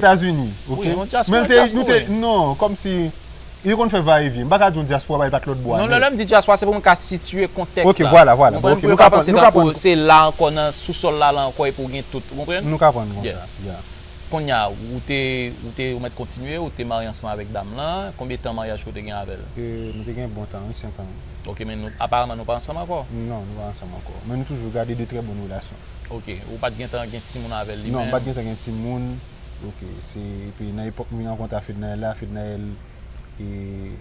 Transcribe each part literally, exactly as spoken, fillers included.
Etazini, ok? Wi, yon dyaspora, Men l te, nou te, dyaspora. Non, kòmsi, yo konn fè vayevyen. M pa ka di yon dyaspora, e pa t lòt bò. Non, lè m di dyaspora, se pou m ka sitye kontèks Ok, vwala, vwala. Bon, ok, nou ka pran, nou ka pran. Se la ankò, nan sousòl la, la ankò, epi w gen tout. Ou konprann? Nou ka pran konsa. Yeah. Kounye a, ou te, ou te, ou mèt kontinye, ou te marye ansanm avèk dam lan. Konbyen tan maryaj ke w te gen avè l? Nou te gen bon tan, wi, senk an. Ok, men nou, aparamman, nou pa ansanm ankò? Non, nou pa ansanm ankò. Men nou toujou gade de trè bon relasyon. Ok, ou pa t gentan gen timoun avè l li Non, menm? M pa t gentan gen timoun. Ok, se, epi nan epòk mwen rankontre a Fednaelle la, Fednaelle, e,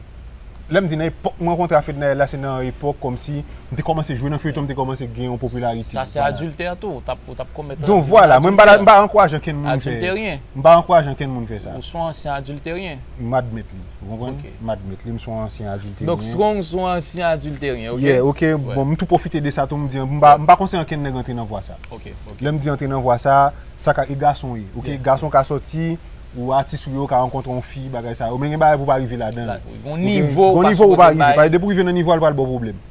lè m di nan epòk mwen rankontre a Fednaelle la, se nan epòk kòmsi m te kòmanse jwe nan feyton, m te kòmanse gen yon popilarite. Sa se adiltè tou, ou t ap, ou t ap komèt Donk vwala, mwen m pa, m pa ankouraje ankenn moun fè. Adilteryen. M pa ankouraje ankenn moun fè sa. Ou se yon ansyen adilteryen. M admèt li, ou konprann? Ok. M admèt li, m se yon ansyen adilteryen. Donk, Strong se yon ansyen adilteryen, ok? Yeah, ok, bon, m tou pwofite de sa tou, m di, m pa, m pa konseye ankenn nèg antre nan vwa sa. Ok, ok. Lè m di antre nan vwa sa, sa ka, e gason ye, ok? Yeah. Gason ka sòti, ou atis ou yo ka rankontre yon fi, bagay sa yo. Men gen bagay pou pa rive ladan. La, wi, gon Ok? nivo ou Gon pa nivo ou pa sipoze rive. bay. Paske depi w rive nan nivo a, l pral ba w pwoblèm.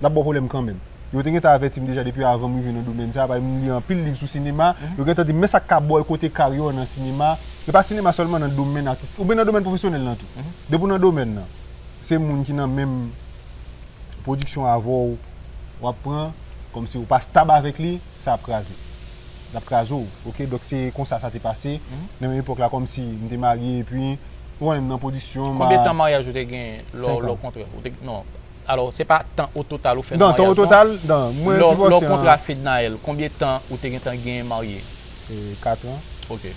L ap ba w pwoblèm kanmenm. Yo te gentan avèti m deja depi avan m rive nan domèn sa, paske m li anpil liv sou sinema. Yo gentan di m, men sa k ka ba w kote karyè w nan sinema. E pa sinema sèlman, nan domèn atis, oubyen nan domèn pwofesyonèl lan tou. Depi w nan domèn nan, se moun ki nan menm pwodiksyon avè w, w ap pran, kòmsi ou pa stab avèk li, sa ap kraze. L ap kraze w, ok? Donk se konsa sa te pase. Nan menm epòk la, kòmsi m te marye, epi, ou konnen m nan pwodiksyon. Konbyen tan maryaj ou te gen lè w kontre? Ou te, non. Alò, se pa tan o total ou fè nan Non, tan o maryaj, non? Total, non. Mwen Lè w divòse an kontre a Fednaelle, konbyen tan ou te gentan gen marye? E, kat an. Ok.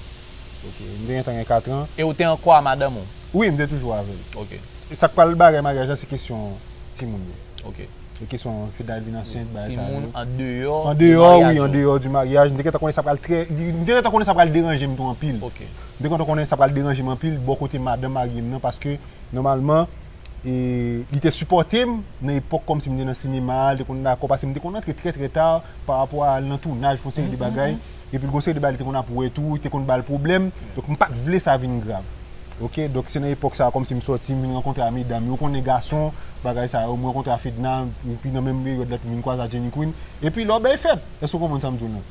Ok, m te gentan gen kat an. E ou te ankò a madanm ou? Wi, m te toujou avè l. Ok. Sa k pral bagay maryaj la, se kesyon timoun yo. Ok. Se kesyon Fednaelle vin ansent, bagay sa yo. Timoun andeyò Andeyò, wi, andeyò di maryaj. M te gentan konnen sa pral trè, m te gentan konnen sa pral deranje m tou anpil. Ok. M te gentan konnen sa pral deranje m anpil bò kote madanm marye m nan, paske nòmalman, e, li te sipòte m nan epòk kòmsi m te nan sinema, li te konn dakò, paske m te konn antre trè, trè ta pa rapò a al nan tounaj, fè yon seri de bagay. Epi l gon seri de bagay li te konn ap wè tou, li te konn ba l pwoblèm. Donk m pa t vle sa vin grav. Ok, donk se nan epòk sa a kòmsi m sòti, m vin rankontre a medam yo, konnen gason, bagay sa yo, m rankontre a Fedna, epi nan menm peryòd la tou m vin kwaze a Jenny Queen. Epi lòbèy fèt. Èske w konprann sa m di w lan?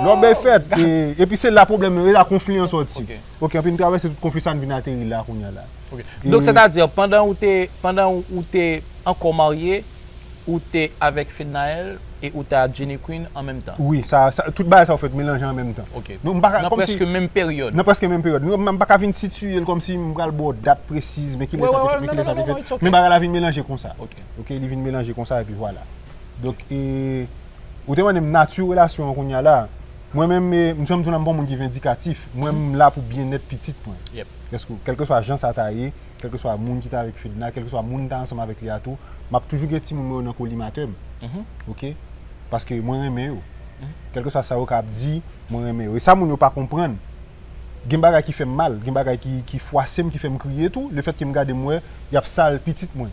Lòbèy fèt. E, epi se la pwoblèm yo, e la konfli an sòti. Ok. Ok, epi n travèse tout konfli sa, n vin ateri la kounye a la. Ok. Donk, sètadi, pandan ou te, pandan ou te ankò marye, ou te avèk Fednaelle e ou te a Jenny Queen an menm tan? Wi, sa, sa, tout bagay sa yo fèt melanje an menm tan. Ok. Donk, m pa ka, Nan kòmsi, prèske menm peryòd? Nan prèske menm peryòd. M, m pa ka vin sitiye l kòmsi m pral ba w dat presiz, men kilè Wè, sa wè, te wè, fèt, men non, kilè sa non, te non, it's fèt. ok. Men bagay la vin melanje konsa. Ok. Ok, li vin melanje konsa, epi vwala. Donk, e, ou te mande m nati relasyon an kounye a la. Mwen menm, e, m sanm di w la, m pa yon moun ki vindikatif. Mwen, m la pou byennèt pitit mwen. Yep. Èske, kèlkeswa jan sa ta ye, kèlkeswa moun ki ta avèk Fedna, kèlkeswa moun ta ansanm avèk li a tou, m ap toujou gen timoun mwen yo nan kolimatè m. Ok? Paske mwen renmen yo. Kèlkeswa sa yo ka ap di, mwen renmen yo. E sa moun yo pa konprann, gen bagay ki fè m mal, gen bagay ki, ki fwase m, ki fè m kriye tou, lefètke m gade m wè, y ap sal pitit mwen.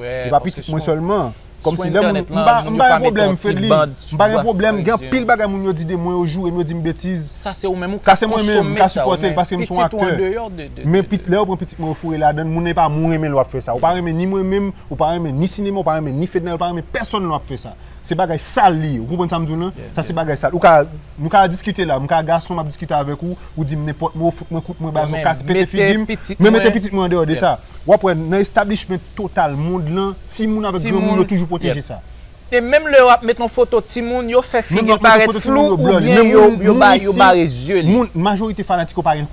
E pa pitit mwen sèlman. Kòmsi lè moun, m pa, m pa gen pwoblèm, Fredly. M pa gen pwoblèm. Gen anpil bagay moun yo di de mwen, yo joure m, yo di m betiz. Sa se ou menm ou ka konsome sa. Sa se mwen menm, m ka sipòte l paske m se yon aktè. Men pit-, lè yo pran pitit mwen, yo foure ladan l, moun nan e pa moun renmen lè w ap fè sa. Ou pa renmen ni mwen menm, ou pa renmen ni sinema, ou pa renmen ni Fednaelle, ou pa renmen pèsonn lè w ap fè sa. Se bagay sal li ye. Ou konprann sa m di w lan? Sa se bagay sal. Ou ka, nou ka diskite la, m ka gason, m ap diskite avèk ou, ou di m nenpòt mo, ou fout mwen kout mwen, baz, ou ka pete figi m, men mete pitit mwen andeyò de sa. W ap wè nan establishment total mond lan, timoun avèk granmoun yo toujou pwoteje sa. E menm lè yo ap met yon foto timoun, yo fè figi l parèt flou oubyen yo, yo ba, yo bare zye li. Moun, majorite fanatik yo pa gen